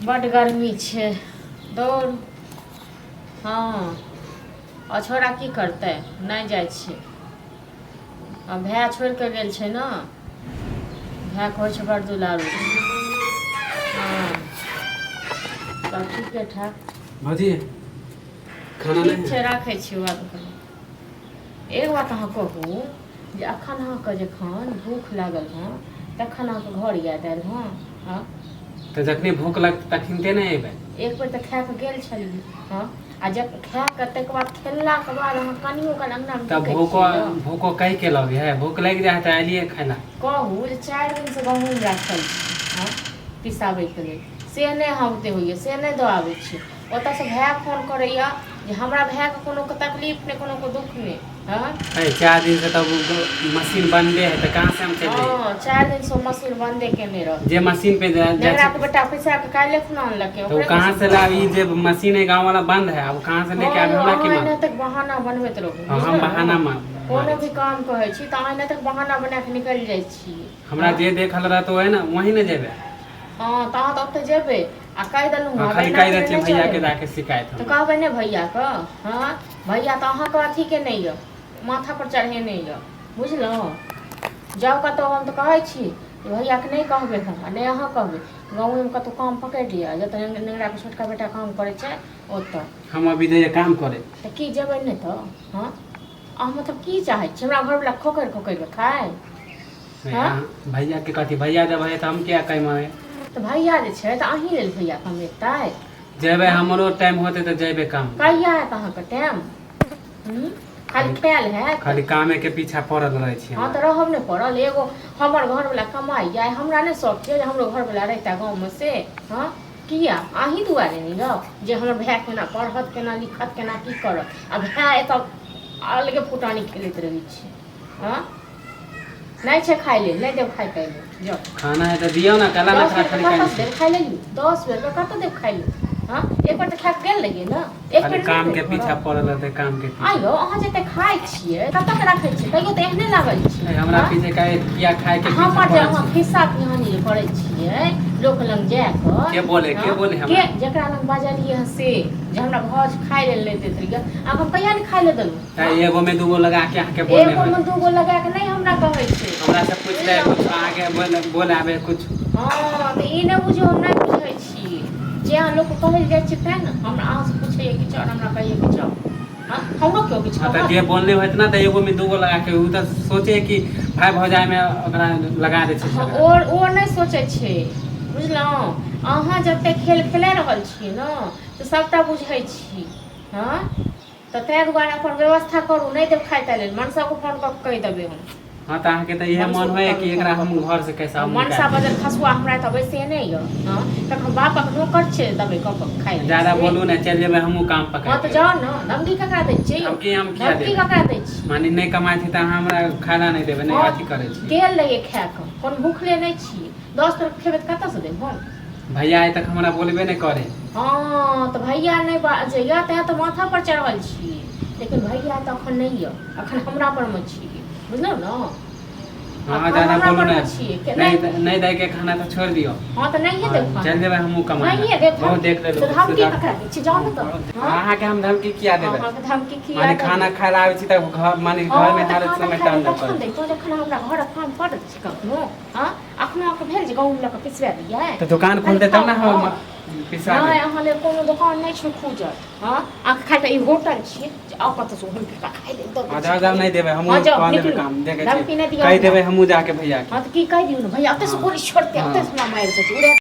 बड्ड गर्मी छै दौड़। हँ, आ छोड़ा की करतै? नहि जाइ छियै। आ भाय छोड़ि कऽ गेल छै ने। भाय कहै छै बड़ दुलारू छै। हँ, सब ठीके ठाक। भौजी, खाना ठीक नहि छै, राखै छी। बात करू। एक बात अहाँ कहू जे अखन अहाँके जखन भूख लागल हँ तखन अहाँके घर याद आयल हँ? हँ। तऽ जखने भूख लगतै तखनते ने अयबै। एक बेर तऽ खा कऽ गेल छलियै हँ, आ जब खा कऽ ताहिके बाद खेललाके बाद अहाँ कनियो काल अङ्गनामे तऽ टिकै भूखो छियै यौ? भूखो कहि के लगे है, भूख लागि जाइ है तऽ एलियै खाय ला। कहू जे 4 दिनसँ गहूँम राखल छै हँ पिसाबैके लेल, से नहि अहाँ ओते होइए, से नहि दऽ आबै छी। ओतऽसँ भाय फोन करैए जे हमरा भायके कोनो तकलीफ नहि, कोनो दुःख नहि। हँ। है, 4 दिन से तब मशीन बंदे है तऽ कहाँ से हम चलि जइयै? हँ, 4 दिनसँ मशीन बन्दे केने रह। जे मशीन पे जा जाइ नेंगरा के छै बेटा पैसा के काल्हि खुना अनलकै। तऽ ओ ओकरे कहाँ मशीन से पर लाबी? जे मशीन है गाँव वाला बंद है, अब कहाँ से लेके हँ आबे? यौ, हमरा की अहाँ एना मालूम? तक बहाना बनबैत रहू। हँ, हम बुझलहुँ ने? बहाना कोनो मारै भी छी। काम कहै छी तऽ अहाँ एना तक बहाना बना कऽ निकलि जाइ छी। हमरा हँ जे देखल रहत ओहे ने, वहीं ने जेबै। हँ, तऽ अहाँ तऽ ओतऽ जेबै आ कहि देलहुँ हँ, हँ खाली एना कहि दै केने छियै नहि भैया के चलत। जाके शिकायत तऽ हमरा। कहबै ने भैयाके? हँ, भैया तऽ अहाँके अथी केने यऽ, माथा पर चढ़ेने यऽ, बुझलहुँ? जाउ कतहु। हम तऽ कहै छी जे भैयाके नहि कहबै हम आ नहि अहाँ कहबै। गाँवेमे कतहु काम पकड़ि लिअ, जतऽ नेंगराके छोटका बेटा काम करै छै ओतऽ। हम अभी जइयै काम करे? तऽ की जेबै नहि तऽ? हँ, अहाँ मतलब की चाहै छी? हमरा घरवला खोकरि खोकरि कऽ खाय? हँ। भैया के कथी? भैया जब है तऽ हम किया कमाबै? तऽ भैया जे छै तऽ अहीं लेल भैया कमेतै? जेबै, हमरो टाइम होतै तऽ जेबै काम। कहिया हैत अहाँके टाइम? खाली खायल हैत? खाली कामे के पीछा पड़ल रहै छी। हँ, तऽ रहब नहि पड़ल? एगो हमर घरवला कमाइया, हमरा नहि शौक छै जे हमरो घरवला रहिता गाँवमे से? हँ, किया? अहीं दुआरे ने यौ, जे हमर भाय केना पढ़त, केना लिखत, केना की करत। आ भाय एतऽ अलगे फुटानी खेलैत रहै छै। हँ, नहि छै खाय लेल, नहि देब खाय ताय लेल, जाउ। खाना है तऽ दियौ ने, कला 10 ने बेर खाली कतऽ खाइ देब खाय लेल? 10 बेर कतऽ देब खाय लेल? हँ, एक बेर तऽ खा कऽ गेल रहियै ने एक खाली बेर नहि काम के भेल पीछा घरक? पड़ल रहतै, काम के आ पीछा। यौ, अहाँ जते खाइ छियै कतऽ के राखै छियै? तैयो तऽ एहने लागल ए, छियै। हमरा हँ। पीछे काहे किया खाय के पीछा हमर जे पड़ल अहाँ छी? खिस्सा पिहानी जे करै छियै लोक लग जा कऽ। के बोले? हँ के बोले के हमरा? जकरा लग बजलियै हँ से जे हमरा भाउज खाय लेल नहि दैत रहियै। आब हम कहिया नहि खाय लेल देलहुँ? ए, हँ। एगो में दूगो लगा के अहाँके बोलने एगो होय। मे दूगो लगा कऽ नहि हमरा कहै छै। हमरा से पूछ ले बुझलहुँ? कुछ, अहाँके बोले बोले आबे कुछ? हँ, तऽ ई नहि बुझू हम नहि बुझै छी। जे अहाँ लोकके कहै लए जाइ छियै तेँ ने हमरा अहाँसँ पूछैए किछु आओर हमरा कहैए किछु आओर। हँ, हमरो केओ किछु हँ, तऽ कहत? जे बोलने होत ना तऽ एगो में दूगो लगा के, उ तऽ सोचे कि भाई भौजाई में ओकरा लगा दै छै हँ, झगड़ा। ओ नहि सोचै छै, बुझलहुँ? अहाँ जतेक खेल खेला रहल छियै ने से सभटा बुझै छी। हँ, तऽ ताहि दुआरे अपन व्यवस्था करू। नहि देब खाय ताय लेल, मनसाके फोन कऽ कऽ कहि देबै हम। हँ, तऽ अहाँके तऽ इएह मन मनसोके होइए कहबै कि फोन एकरा कऽ हम कऽ। घर से कैसे हम मनसा निकालि बजल खसुआ हमरा एतऽ बैसे नहि यऽ। हँ, तखन बापक नौकर छै देबै कऽ कऽ खाय लेल ज्यादा से? बोलू ने, चलि जेबै हमहूँ काम हँ, पकड़ि तऽ लेबै। जाउ ने। धमकी ककरा दै छियै यौ? धमकी हम किया धमकी देबै? ककरा दै छियै? माने नहि कमाइ छी तऽ अहाँ हमरा खाना नहि देबै, नहि हँ, अथी करै छी? गेल रहियै खाए कऽ, कोनो भूखले नहि छियै। 10 बेर खेबै तऽ कतऽसँ देब हम? भैया आइ तक हमरा बोलबे नहि करे। हँ, तऽ भैया नहि बाजैया तैं तऽ माथा पर चढ़ल छियै, लेकिन भैया तऽ अखन नहि यऽ, अखन हमरा पर मे छियै, बुझलहुँ ने? हँ। अखन ज्यादा हमरा बोलू पर मे नहि। छियै के नहि नहि। नहि दैके खाना तऽ छोड़ि दियौ। हँ, तऽ नहिए हँ, देब खाना। चलि जेबै हमहूँ कमाय नहिए लए। देब। बहुत धमकी देख तऽ लेलहुँ। धमकी ककरा दै छियै? जाउ ने तऽ। हँ। अहाँके हम धमकी किया देबै? अहाँके धमकी किया माने देबै? खाना खाय लए आबै छी तऽ घर माने घरमे हँ, तऽ हर खाना समय खाय लए तांडव तखन करै। दैतहुँ जखन हमरा घरक काम पड़ैत छै कखनो। हँ, अखनो अहाँके भेल जे गहूँम लऽ कऽ पिसबा दियै? तऽ दोकान खाली खोलतै तब खाउ ने हम खाउ। पिसा नहि देब। अहाँ लेल कोनो दोकान नहि छै खुजल। हँ, अहाँके खाइ तऽ ई होटल छियै जे आउ कतऽसँ घुमि फिर कऽ खाइ लेल दऽ दै हँ, छी जाउ खाइ जाउ, लेल। नहि देबै। हँ, हमहूँ जाउ कऽ लेबै निकलू। काम, देखै धमकी छियै। नहि दिअ कहि हमरा। देबै हमहूँ जाके भैयाके। हँ, तऽ की कहि दियौ ने भैया ओतऽसँ हँ गोली छोड़तै। हँ। ओतऽसँ हमरा मारि देतै उड़ै।